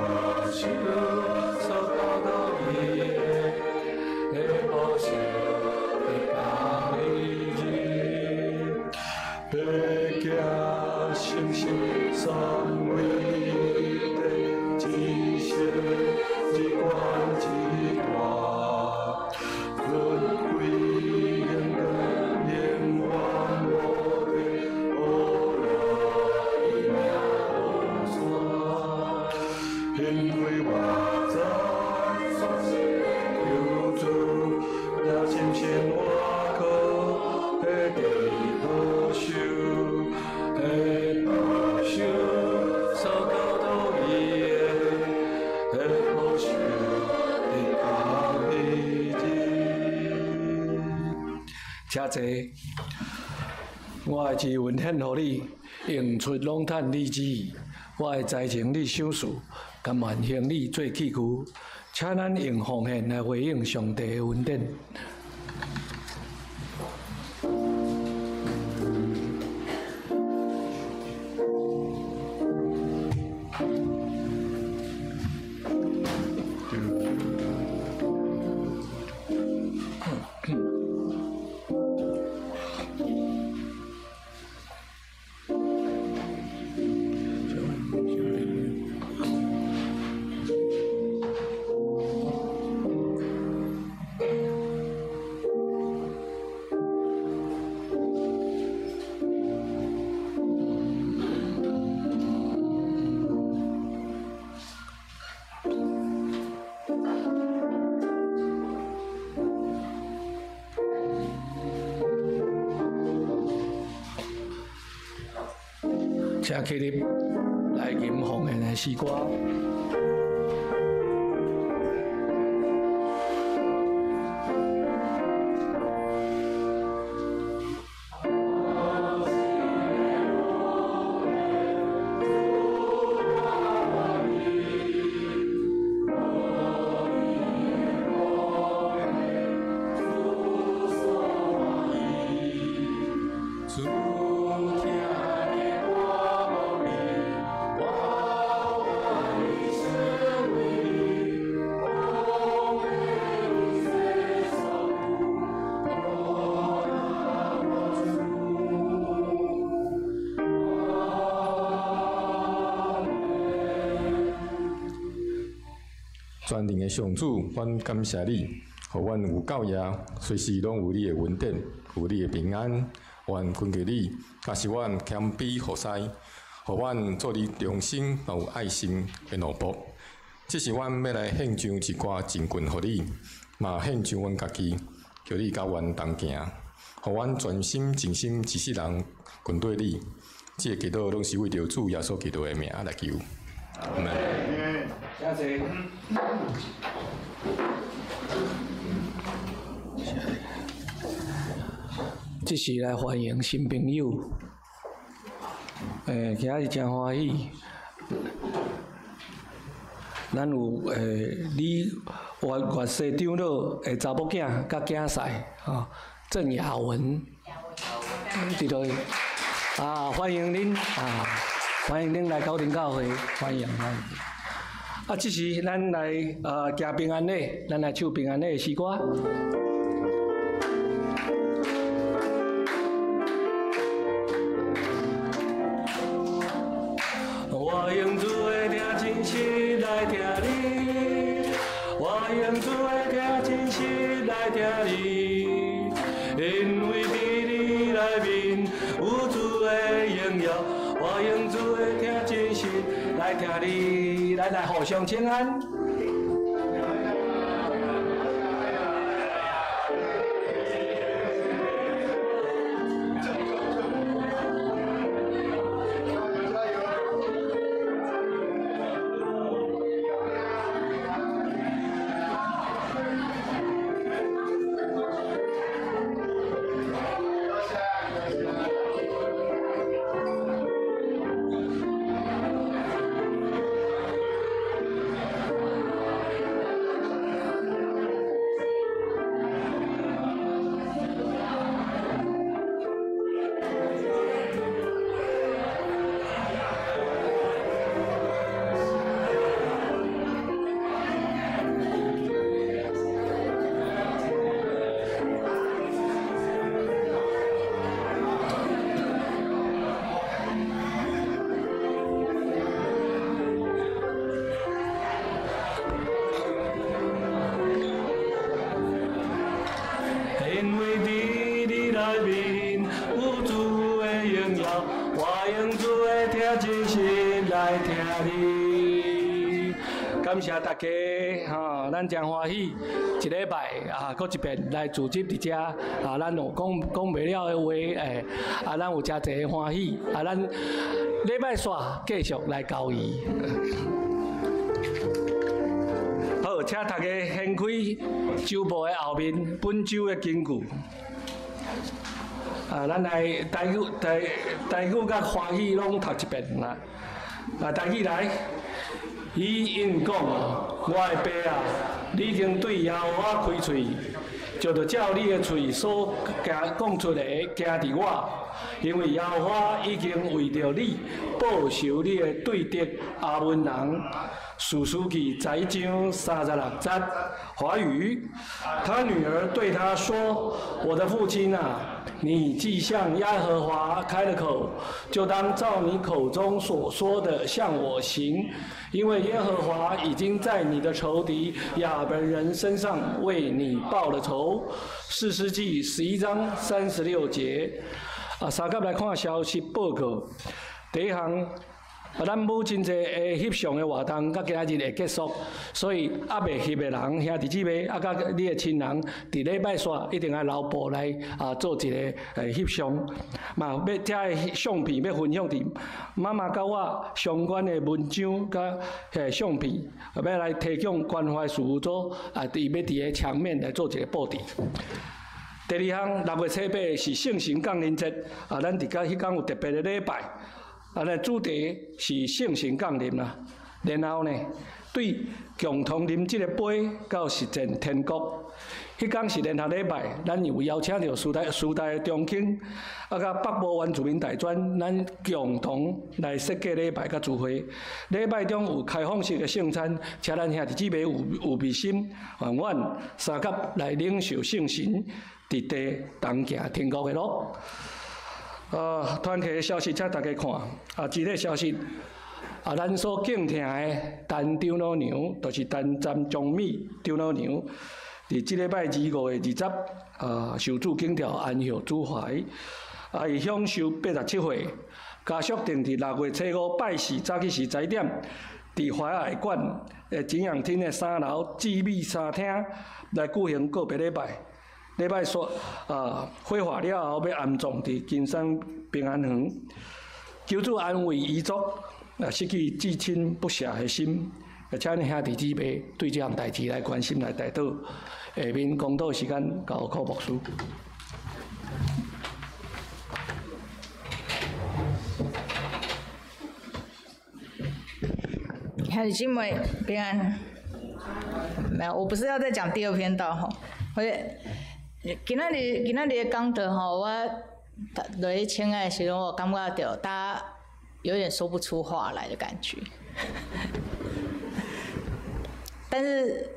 守所交托伊的，会保守直到伊日。白行诚实三位一体，至圣至悬至大，尊贵荣光永远无尽，阿罗伊名无散。因为我知所信的救主，若深信我靠，会得保守，会保守所交托伊的，会保守直到伊日。请坐。我的慈恩献予你，用出拢趁你旨意。我的才情你赏赐，甘愿行你做器具。请咱用奉献来回应上帝的恩典。请起立来吟奉献的诗歌。主疼的我无你，我全能的上主，阮感謝你，予阮有夠夜，隨時攏有你的恩典，有你的平安。阮懇求你，加使阮謙卑服侍，予阮做你忠心有愛心的奴僕。這時阮欲來獻上一寡盡棍予你，嘛獻上阮家己，求你佮阮同行，予阮全心盡心一世人跟綴你。這個祈禱攏是為著主耶穌基督的名來求。阿們。謝謝。這是來歡迎新朋友。今仔日真歡喜，咱有李越越西長老的查某囝佮囝婿，吼，鄭雅文，佇佗位？啊，歡迎恁啊，歡迎恁來九鼎教會，歡迎歡迎。啊，這時咱來行平安禮，咱來唱平安禮的詩歌。我用主的聽真實來聽你，我用主的聽真實來聽你，因為佇你內面有主的榮耀。我用主的聽真實來聽你，咱來互相請安。因為佇你內面有主的榮耀，我用主的聽真實來聽你。感謝大家，吼，咱真歡喜，一禮拜啊，閣一遍來聚集佇遮啊，咱有講講袂了的話，啊，咱有誠濟的歡喜，啊，咱禮拜四繼續來交易。好，請大家掀開週報的後面，本週的根據。啊，咱來台語、台台語佮華語攏讀一遍啦。啊，台語來，伊應講：我的爸啊，你已經對耶和華開喙，就著照你的喙所講出來的行佇我，因為耶和華已經為著你報仇你的對敵亞捫人。士師記十一章36節，華語。他女兒對他說：我的父親啊，你既向耶和華開了口，就當照你口中所說的向我行，因為耶和華已經在你的仇敵亞捫人身上為你報了仇。士師記11章36節。啊，三甲來看消息報告。第一項。啊，咱母親節的翕相的活動，到今仔日會結束，所以猶未翕的人，兄弟姊妹，啊，佮你的親人，佇禮拜四一定愛留步來啊，做一個翕相。嘛，欲遮的相片欲分享佇媽媽佮我相關的文章佮相片，欲來提供關懷事務組啊，佇欲佇个牆面來做一個布置。第二項，6月初8是聖神降臨節，啊，咱佇遮彼工有特別的禮拜。啊，咱主題是聖神降臨啦，然後呢，對共同啉這個杯到實踐天國。彼工是聯合禮拜，咱有邀請著師大師大的中興，啊，佮北部原住民大專，咱共同來設計禮拜佮聚會。禮拜中有開放式的聖餐，請咱兄弟姊妹有預備心，願阮相佮來領受聖神，佇地同行天國的路。團契的消息，請大家看。啊，這個消息，啊，咱所敬聽的陳長老娘，就是陳詹忠美長老娘，佇這禮拜二5月20，啊，受主景吊安息主懷，啊，伊享壽87歲，家屬定佇6月初5拜四早起時10點，佇懷愛館的景仰廳的3樓姊美三廳來舉行告別禮拜。禮拜煞啊，火化了後欲安葬佇金山平安園。求主安慰遺族，啊，失去至親不捨的心，請恁兄弟姊妹對這項代誌來關心來代禱。下面講道時間交予柯牧師。兄弟姊妹平安。沒有，我不是要再講第二篇道吼，我今仔日今仔日的講道吼，我落去請的時陣，我感覺著大家有點說不出話來的感覺。但是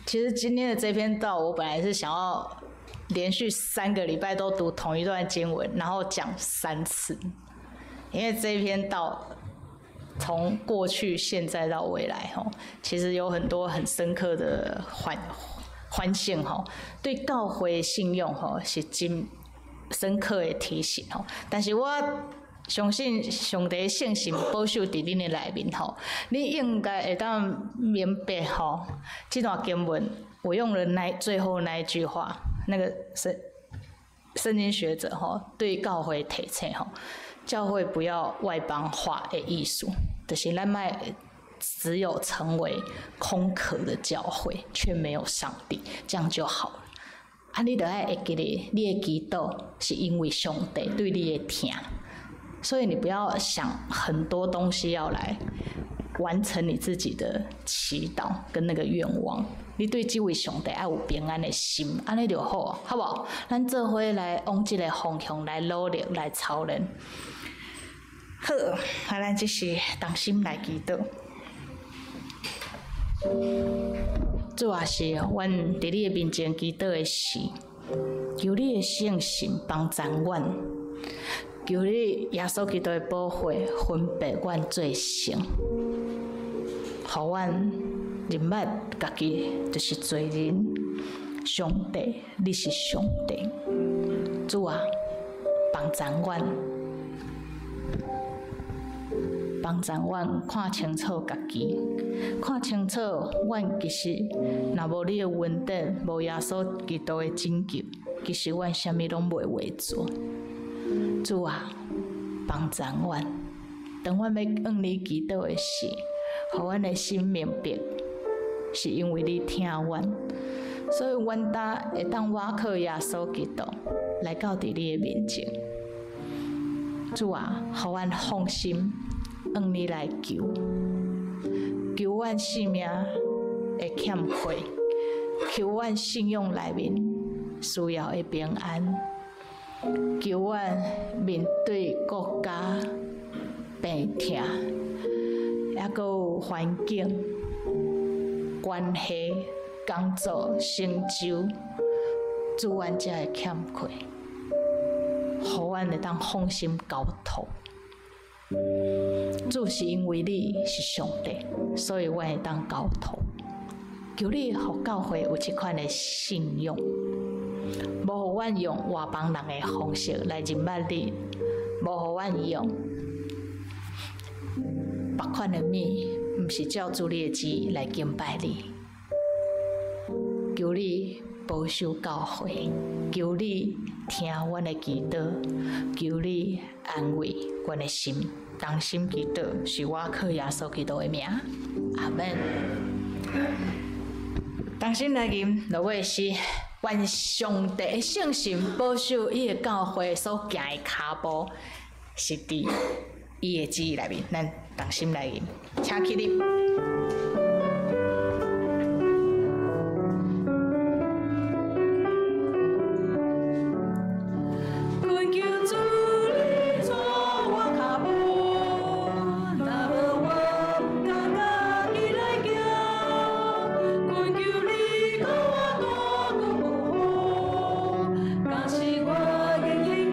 其實今天的這篇道，我本來是想要連續3個禮拜都讀同一段經文，然後講3次，因為這篇道從過去、現在到未來，吼，其實有很多很深刻的反省，吼，對教會信用，吼，是真深刻的提醒，吼。但是我相信上帝聖神保守佇恁的內面，吼，你應該會當明白，吼，這段經文我用了那最後那一句話，那個聖經學者，吼，對教會提醒，吼，教會不要外邦化的意思，就是咱莫只有成為空殼的教會，卻沒有上帝，這樣就好了。啊，你著愛會記得，你的祈禱是因為上帝對你的疼，所以你不要想很多東西要來完成你自己的祈禱跟那個願望。你對這位上帝愛有平安的心，按呢就好，好無？咱做伙來往這個方向來努力來操練。好，啊，咱這是同心來祈禱。主啊，是阮佇你的面前祈禱的時，求你的聖神幫助阮，求你耶穌基督的寶血分別阮做聖，予阮認捌家己就是罪人。上帝，你是上帝，主啊，幫助阮。幫助阮看清楚家己，看清楚阮其實若無你的恩典，無耶穌基督的拯救，其實阮啥物攏袂會做。主啊，幫助阮，當阮欲向你祈禱的時，予阮的心明白，是因為你疼阮，所以阮當會當倚靠耶穌基督來到佇你的面前。主啊，予阮放心。向你來求，求阮性命的欠缺，求阮信仰內面需要的平安，求阮面對國家病痛，抑閣有環境關係、工作成就，主阮這的欠缺，予阮會當放心交託。主是因為你是上帝，所以阮會當交託。求你予教會有這款的信仰，無予阮用外邦人的方式來認捌你，無予阮用別款的物，毋是照主你的旨意來敬拜你。求你保守教會，求你聽阮的祈禱，求你安慰阮的心。同心祈禱，是我靠耶穌基督的名，阿門。同心來吟，落尾是願上帝的聖神保守伊的教會所行的跤步，是佇伊的旨意內面。咱同心來吟，請起立。是我永遠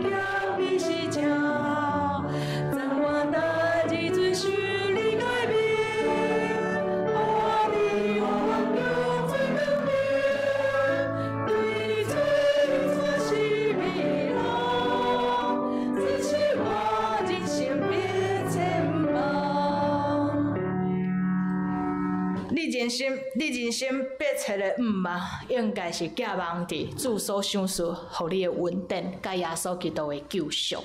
人生，你人生迫切的向望，应该是寄望伫主所赏赐予你的恩典，佮耶稣基督的救赎。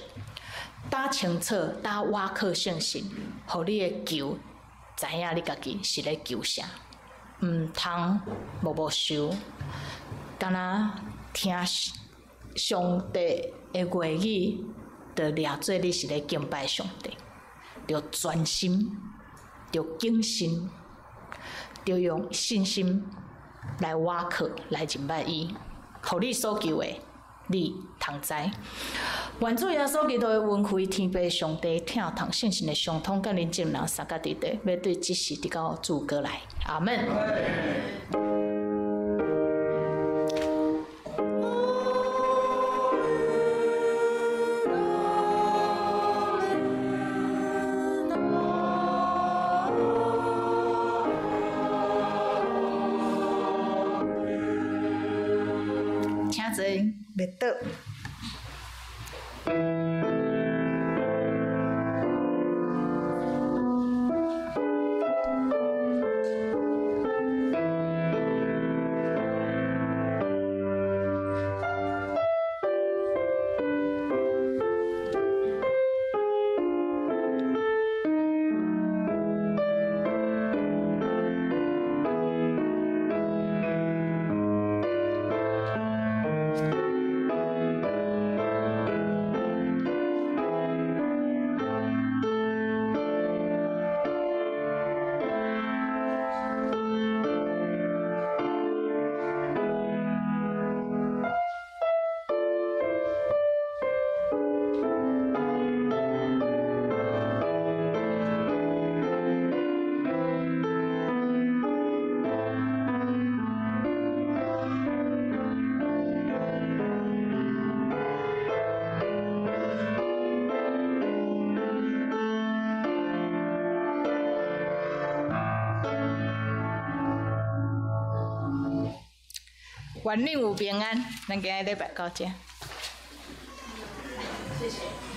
打清楚，打倚靠圣神，予你的求知影你家己是咧求啥，毋通无无想，敢若听上帝的话语，就掠做你是咧敬拜上帝，著专心，著谨慎，著用信心来倚靠，来认捌伊，予你所求的，你通知。愿主耶稣基督的恩惠、天父上帝疼痛、圣神的相通，佮恁众人三甲伫地，欲对这时直到主阁来。阿门。请坐，袂倒。愿恁有平安，咱今仔礼拜到遮。谢谢。